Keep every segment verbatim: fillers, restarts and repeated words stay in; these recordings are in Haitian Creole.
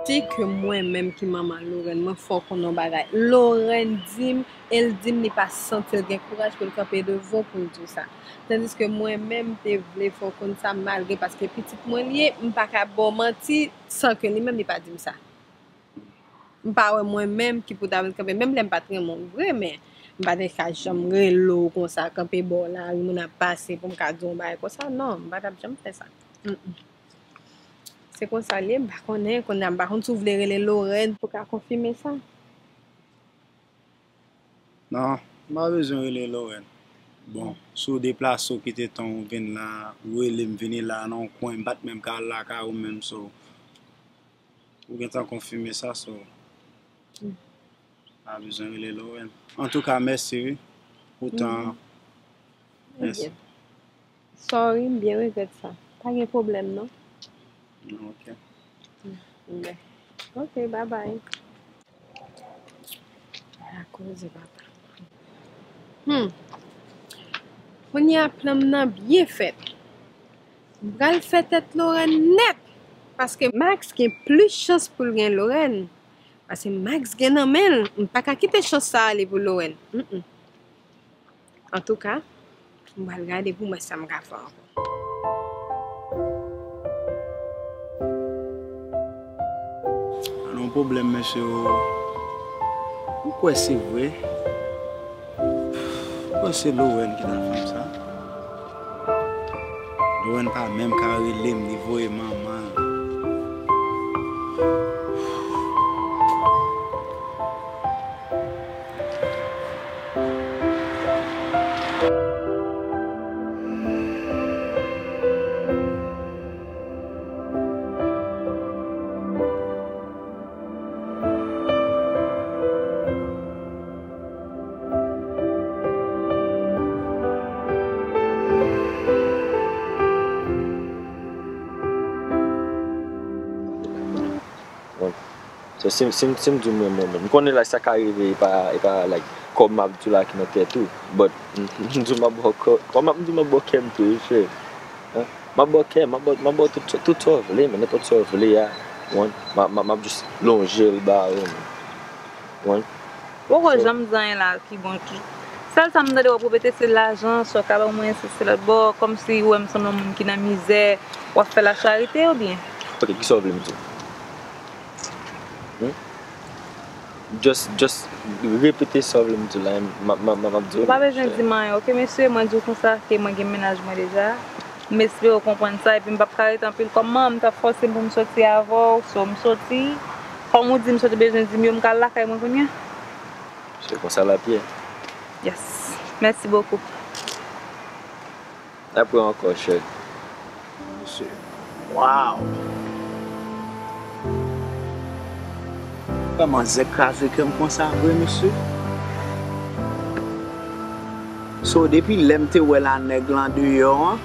Si ke mwen menm ki manman Lorèn, mwen fè w konn yon bagay. Lorèn di m, e l di m li pa santi l gen kouraj pou l kanpe devan w pou l di w sa. Tandiske mwen menm, m te vle fè w konn sa malgre paske pitit mwen li ye, m pa ka ba w manti san ke li menm li pa di m sa. M pa wè mwen menm ki pou ta vin kanpe, menm lè m pa t renmen w vre, men m pa t ka janm rele w konsa, kanpe bò lari, moun ap pase pou m ka di w yon bagay konsa. Non, m pa t ap janm fè sa. Mm, mm. Se konsa l ye, m pa konnen, kounye a m pa konn si w vle rele Lorèn pou ka konfime sa. Non, m pa bezwen rele Lorèn. Bon, si w deplase w kite tan w vin la, ou rele m vini la nan yon kwen, m pa t menm ka al lakay ou menm, so ou gentan konfime sa, so pa bezwen rele Lorèn. Antouka, mèsi wi pou tan an. Mèsi. Sorry, m byen regrèt sa. Pa gen pwoblèm non. Ok. Men, ok, bye bye. Ala koze papa. Hmm. Kounye a plan m nan byen fèt. M pral fè tèt Lorèn nèt. Paske Max gen plis chans pou l gen Lorèn. Paske Max gen nan men l. M pa ka kite chans sa ale pou Lorèn. Mm, mm. Antouka, m pral gade pou m wè sa m ka fè ankò. An, yon pwoblèm, mesye, ou, ou kwè se vre? Ou kwè se Lorèn ki ta fè m sa? Lorèn pa menm ka rele m, li voye manman l. So, si, si, si m di w m renmen w, men m konnen like sa ka rive, e pa, e pa like kòb m ap di w la ki nan tèt ou. But m, m di w m ap ba w kò, kòb m ap di w m ap ba w kè m tou, wi, cheri. Hein? M ap ba w kè, m ap ba w, m ap ba w tout, tout sa w vle, men nenpòt sa w vle a, wi, m ap, m ap, m ap jis lonje l ba ou, wi. Ou poko janm di anyen la ki bon tou. Sèl sa m tande w ap repete se lajan, sa w ka ban mwen se, se lòt bò, kòmsi ou wè m sanble yon moun ki nan mizè, w ap fè lacharite oubyen? Ok, kisa w vle m di w? Hmm? Just, just repete sa w vle m di w la, m, m, m, m ap di w. Ou pa bezwen di m anyen, ok mesye, mwen di w konsa ke mwen gen mennaj mwen deja. M espere w konprann sa, epi m p ap ka rete anpil kòm manman m t ap fòse m pou m soti avè w, so m soti. Kòm ou di m sa w te bezwen di m yo, m ka al lakay mwen kounye a. Se konsa l ap ye. Yes. Mèsi bokou. Apre ankò, cheri. Mesye. Wow! Kòman manzè kraze kè m konsa vre, mesye? So, depi lè m te wè la nèg lan deyò an,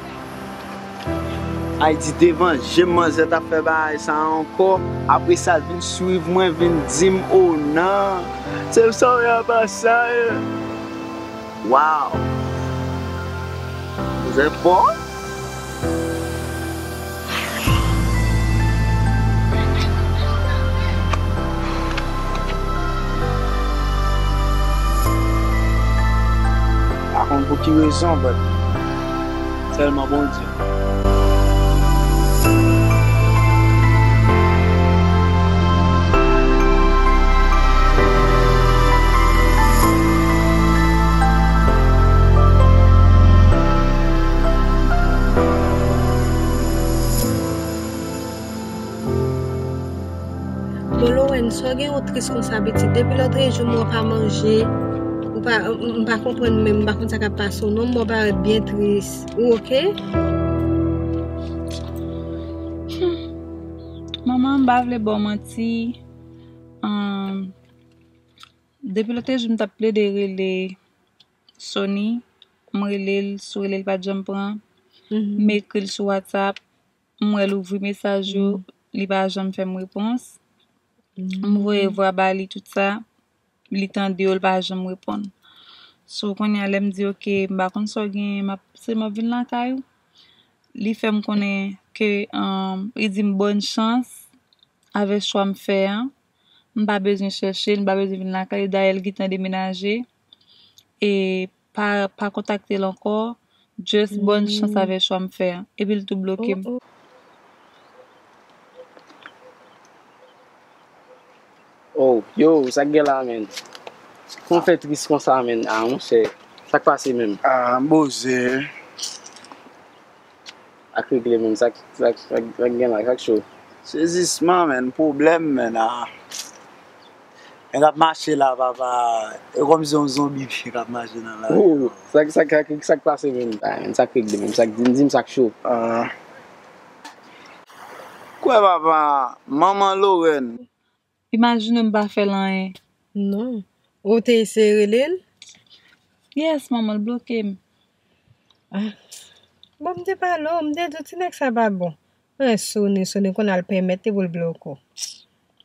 Ayiti devan je m manzè t ap fè bagay sa a ankò. Apre sa, l vin swiv mwen, vin di m, oh nan, se sa w ye apa sa ye? Wow! Manzè fò! Pa konn pou ki rezon, but sèlman Bondye. Bon, Lorèn, sa w gen ou tris konsa pitit? Depi lòtrejou m wè w pa manje, ou pa, m, m pa konprann menm, m pa konn sa k ap pase w non, m wè w parèt byen tris. Ou oke? Manman, m pa vle ba w manti. Ahn, depi lòtrejou m t ap plede rele Sony, m rele l, sou rele l pa t janm pran. M ekri l sou WhatsApp, m wè l ouvri mesaj yo, li pa janm fè m repons. M voye vwa ba li tout sa, li tande yo, li pa janm reponn. So, kounye a, lè m di, oke, m pa konn sa w genyen, m ap, se m ap vin lakay ou. Li fè m konnen ke, um, li di m bòn chans, Avèk chwa m fè an, m pa bezwen chèche l, m pa bezwen vin lakay li. Dayè, l gentan demenaje. E pa, pa kontakte l ankò. Just bòn chans avèk chwa m fè an. Epi l tou bloke m. Oh, yo, sa k gen la, menn? Kòman w fè tris konsa, menn? Ah, monchè, sa k pase menm? Ah, poze. Ak regle menm, sa k, sa k, sa k, sa k gen la, sa k cho? Sezisman, menn, pwoblèm, menn, ah. Nèg ap mache la, papa. E kòmsi yon zonbi k ap mache nan lari. Oh, sa k, sa k, sa k, sa k pase menm? Ah, menn, sa k regle menm? Sa k, di m, di m sa k cho. Ah. Kwè papa, manman Lorèn. Imajine w m pa fè l anyen. Non. Ou te eseye rele l? Yes, manman, l bloke m. Ah. Bon, m te pale w, m te di w ti nèg sa pa bon. Mwen sonnen, sonnen, kounye a l pèmèt li pou l bloke w.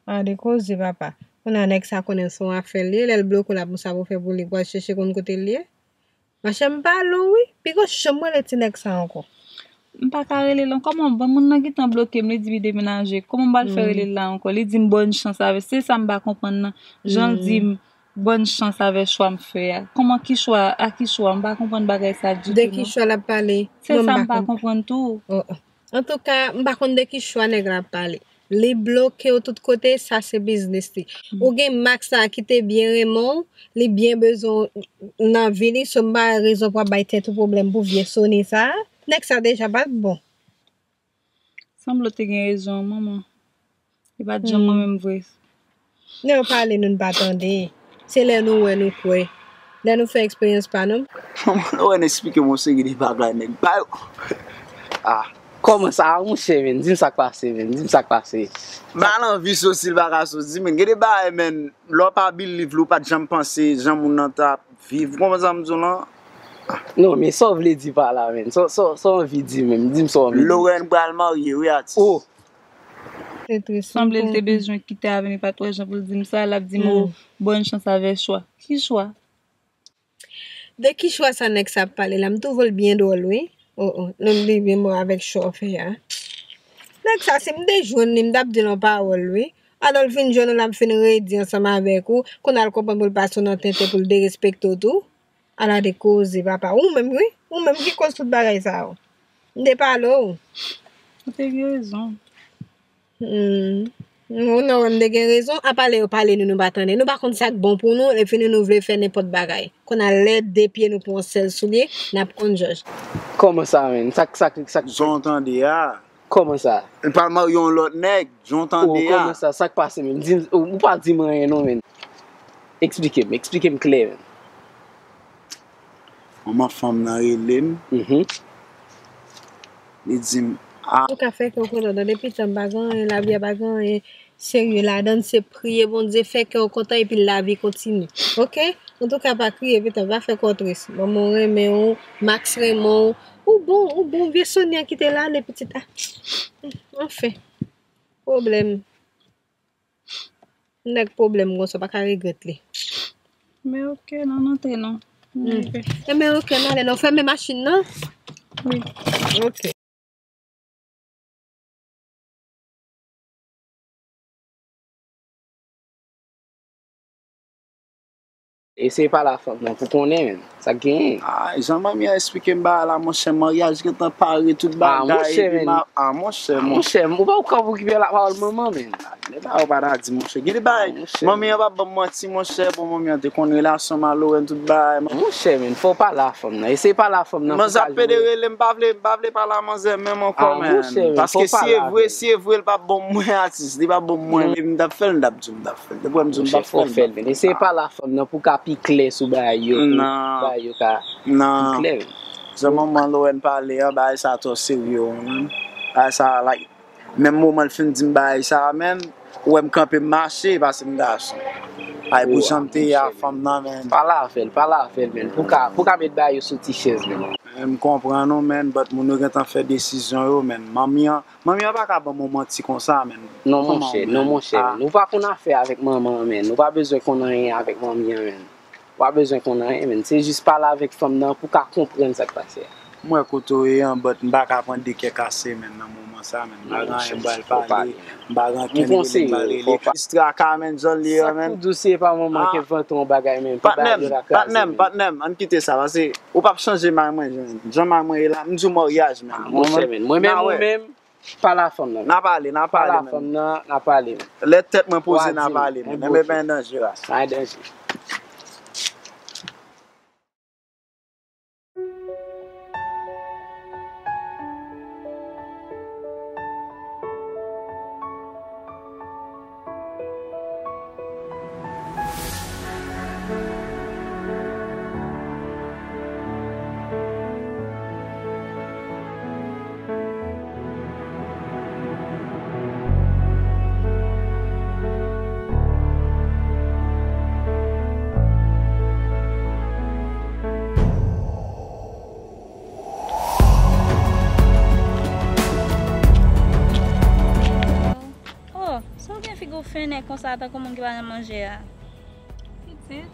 Gade koze, papa. Kounye a nèg sa konnen se yon afè l ye, lè l bloke w la, pou sa pou fè pou li, pou al chèche konn kote l ye. Monchè, m pale w wi, piga w janm rele ti nèg sa ankò. M pa ka rele l ankò, kòman, bon, moun nan gentan bloke m, li di li demenaje. Kòman m pral fè rele l la ankò? Li di m bòn chans avè, se sa m pa konprann nan. Jan l di m bòn chans avè chwa m fè a. Kòman, ki chwa, a ki chwa? M pa konprann bagay sa ditou non. De ki chwa l ap pale? Se sa m pa konprann tou. Antouka, m pa konn de ki chwa nèg la ap pale. Li bloke w tout kote, sa se biznis li. Ou gen Max la ki te byen renmen w, li byen bezwen w nan vi li, so m pa wè rezon pou w ap bay tèt ou pwoblèm pou vye sonnen sa. Nèg sa deja pa t bon. Sanble w te gen rezon, manman. Li pa t janm mwen menm vre. Lè yo pale nou n pa tande. Se lè nou wè nou kwè. Lè nou fè eksperyans pa nou. Manman Lorèn eksplike m yon seri de bagay nèg ba yo. Ah. Kòman sa a monchè menn? Di m sa k pase menn, di m sa k pase. Ba l anvi soti l pa ka soti menn. Gen de bagay menn, lè w pa believe li w pa t janm panse jan moun nan t ap viv. Ou konprann sa m di w lan? Non, men sa w vle di pa la, menn? Sa, sa, sa w anvi di menm? Di m sa w anvi di. Lorèn pral marye, wi, atis. Oh! Sanble l te bezwen kite avè m, li pa t wè jan pou l di m sa, l ap di m, oh, bòn chans avè chwa. Ki chwa? De ki chwa sa nèg sa ap pale la? M twouve l byen dwòl, wi. Oh, oh, non, li menm avèk chwa w fè a. Nèg sa, si m te jwenn li, m t ap di l yon pawòl, wi. Alò l fin jwenn ou, l ap fin redi ansanm avèk ou, kounye a l konprann pou l pase w nan tenten pou l derespekte w tou. Ala de koze, papa. Ou menm, wi. Ou menm ki koz tout bagay sa yo. M te pale w. Ou te gen rezon. Hmm. Ou nan wè m te gen rezon. Apa lè yo pale nou, nou pa tande. Nou pa konn sa k bon pou nou, epi nou, nou vle fè nenpòt bagay. Kounye a lè de pye nou pou yon sèl soulye, n ap konn jòj. Kòman sa, menn? Sa, sa, sa. Jan w tande a. Kòman sa? L pral marye yon lòt nèg, jan w tande a. Oh, kòman sa? Sa k pase menm? Di m, ou pa di m anyen non, menn. Eksplike m, eksplike m klè, menn. Manman fanm nan rele m. Mhm. Li di m, ah. Ou ka fè kè w kontan, tande, pitit, m pa gen anyen, lavi a pa gen anyen serye ladan l, se priye Bondye, fè kè w kontan epi lavi kontinye. Oke? Antouka, pa kriye, pitit, pa fè kè w tris. Manman w renmen w, Max renmen w. Ou bon, ou bon, vye Sonia ki te la, ale pitit. Ah. Anfen. Pwoblèm. Nèg pwoblèm konsa, w pa ka regrèt li. Men oke, n antre non. Enben oke, n ale non. Fèmen machin nan. Wi. Oke. Eseye pale a fanm nan pou konnen menm sa k genyen. Ah, jan manmi an esplike m bagay la, monchè, maryaj gentan pare, tout bagay, epi ma, ah, monchè, monchè. Monchè, ou pa ou ka okipe lapawòl manman, menn. Nèg sa yo pa ta di, monchè. Gen de bagay, manmi an p ap ban m manti, monchè, bon, manmi an te konn relasyon m a Lorèn, tout bagay. Monchè, menn, fò w pale a fanm nan. Eseye pale a fanm nan pou sa jwe. Manzè ap pede rele m, m pa vle, m pa vle pale a manzè menm ankò, menn. Paske si e vre, si e vre, l p ap ban m mwen atis, li p ap ban m mwen. Epi m t ap fè l, m t ap di w, m t ap fè l. Depi w wè m di w m p ap fè l, m p ap fè l. Eseye pale a fanm nan pou w ka pi klè sou bagay yo, pou bagay yo ka pi klè. Jan manman Lorèn pale an, bagay sa twò serye wi, menn. Bagay sa, like, menm moman l fin di m bagay sa a, menn, ou wè m kanpe m mache, paske m gason. Ay, pou jan m te ye a fanm nan, menn. Pale avè l, pale avè l, menn. Pou w ka, pou w ka met bagay yo sou ti chèz, menn. M konprann ou, menn, but moun yo gentan fè desizyon yo, menn. Manmi an, manmi an pa ka ban m yon manti konsa, menn. Non, monchè, non, monchè, menn. Ou pa konn afè avèk manman an, menn. Ou pa bezwen konn anyen avèk manmi an, menn. Ou pa bezwen konn anyen, menn. Se jis pale avèk fanm nan pou w ka konprann sa k pase a. M wè kote w ye an, but m pa ka pran de kè kase, menn, nan moman sa, menn. M pa gen anyen m pral pale, m pa gen ankenn rele m pral rele. Istwa ka, menn, jan l ye an, menn. Sa k pou di w si e pa manman ki vante yon bagay, menn, tout bagay yo ta kraze, menn. Patnè m, patnè m, ann kite sa, paske ou p ap chanje may mwen, jan, jan may mwen ye la, m di w maryaj, menn. Monchè, menn, mwen menm ou menm, pa la fanm nan. N a pale, n a pale, menn. Pa la fanm nan, n a pale, menn. Lè tèt mwen poze, n a pale, menn. Enben, pa gen danje, ras. Pa gen danje. Oh, sa w gen figi w fennen konsa tankou moun ki pa janm manje a? Pitit,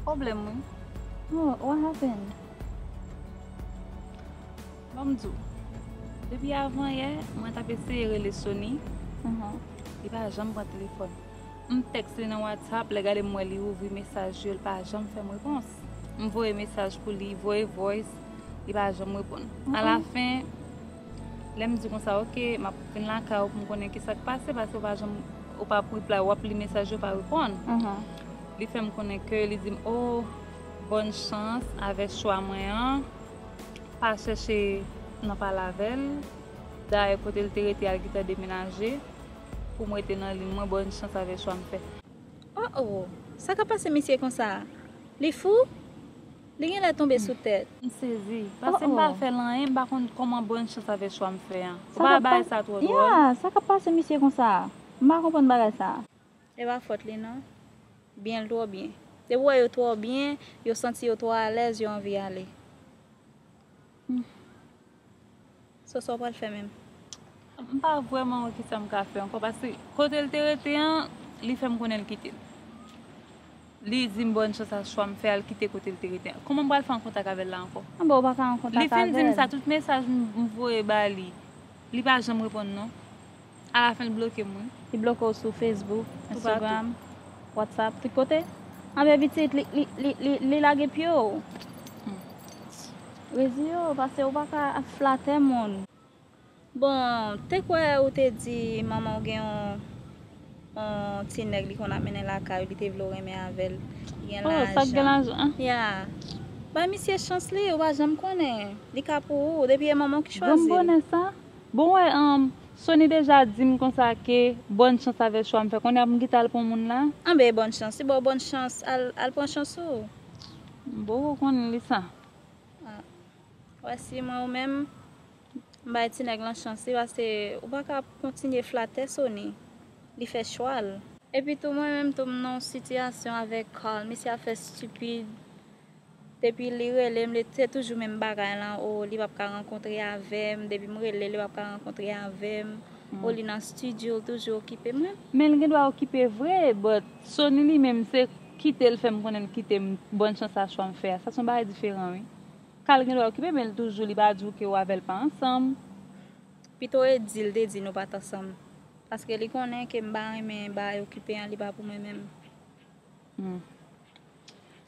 pwoblèm wi. Oh, what happened? Ban m di w, depi avanyè, mwen t ap eseye rele Sony, li pa janm pran telefòn. M tèks li nan WhatsApp, lè gade m wè li ouvri mesaj yo, li pa janm fè m repons. M voye mesaj pou li, voye voice, li pa janm reponn. Alafen, lè m di konsa, "Ok, m ap vin lakay ou pou m konnen kisa k pase, paske ou pa janm, ou p ap reply, w ap li mesaj yo, pa reponn." Li fè m konnen ke li di m, "Oh, bòn chans avèk chwa mwen an, pa chèche nan pale avè l. Dayè, kote l te rete a, l gentan demenaje. Pou m rete nan liy mwen, bòn chans avèk chwa m fè." Oh, oh, sa k ap pase misye konsa? Li fou? Li genlè tonbe sou tèt. M sezi, paske m pa fè l anyen, m pa konn kòman bòn chans avèk chwa m fè an. Ou pa wè bagay sa twò dwòl? Ya, sa k ap pase misye konsa? M pa konprann bagay sa. E pa fòt li non. Byen l twò byen. Depi w wè yo twò byen, yo santi yo twò alèz, yo anvi ale. Hmm. So, sa w pral fè menm? M pa vrèman wè kisa m ka fè ankò, paske kote l te rete an, li fè m konnen l kite l. Li di m bòn chans a chwa m fè al kite kote l te rete an. Kòman m pral fè an kontak avè l la ankò? Anben, ou pa ka an kontak avè l. Li fin di m sa, tout mesaj m, m voye ba li, li pa janm reponn non. Alafen, l bloke m, wi. Li bloke w sou Facebook, Instagram, WhatsApp, tout kote? Anben, pitit, li, li, li, li, li lage pye w. Hmm. Reziye w, paske ou pa ka ap flatè moun. Bon, te kwè ou te di manman w gen yon, yon ti nèg li konn ap mennen lakay ou, li te vle w renmen avè l. Li gen lajan. Oh, sa k gen lajan? Ya. Bay misye chans li, ou pa janm konnen. Li ka pou ou, depi e manman w ki chwazi l. Granm bonè sa? Bon, wè, um, Sony deja di m konsa ke bòn chans avèk chwa m fè. Kounye a pou m kite al pran moun la? Anben, bòn chans. Li ba w bòn chans, al, al pran chans ou. M poko konnen li sa. Ah. Wè, si mwen ou menm, m bay ti nèg lan chans li, paske ou pa ka kontinye flatè Sony. Li fè chwa l. Epi tou, mwen menm tou, m nan yon sitiyasyon avèk Carl. Misye ap fè stipid. Depi li rele m, li se toujou menm bagay lan, o, li p ap ka rankontre avè m, depi m rele, li p ap ka rankontre avè m, o, li nan studio, l toujou okipe mwen. Men l gen dwa okipe vre, but Sony li menm, se kite l fè m konnen l kite m, bòn chans a chwa m fè a. Sa se yon bagay diferan, wi. Carl gen dwa okipe, men l toujou, li pa di w ke w avè l pa ansanm. Pito e di l te di nou pa t ansanm, paske li konnen ke m pa renmen bagay okipe an, li pa pou mwen menm. Hmm.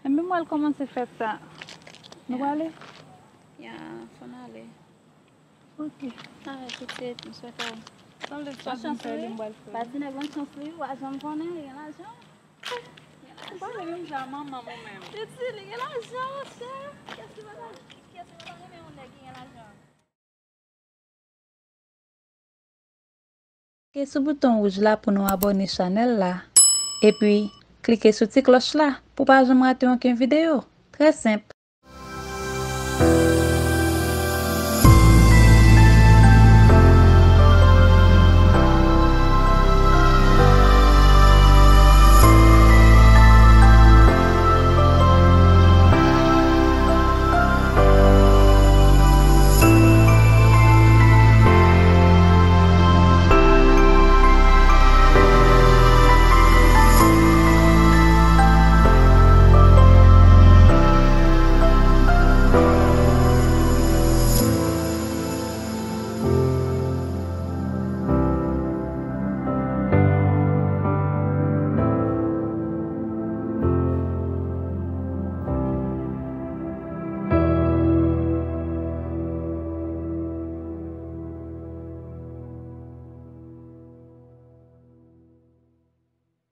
Enben, m wè l kòmanse fè sa. Nou prale? Ya, fò n ale. Ok. Alright, pitit, m swete w. Sanble sa m fè li, m pral fè. Pati nèg lan chans li, w a janm konnen, li gen lajan. Ou pale menm jan a manman m ou menm. Pitit, li gen lajan, monchè. Kiyès ki pa ta, kiyès ki pa ta renmen yon nèg ki gen lajan? Klike sou bouton wouj la pou nou abòne chanèl la. Epi, klike sou ti klòch la pou pa janm rate okenn videyo. Trè senp.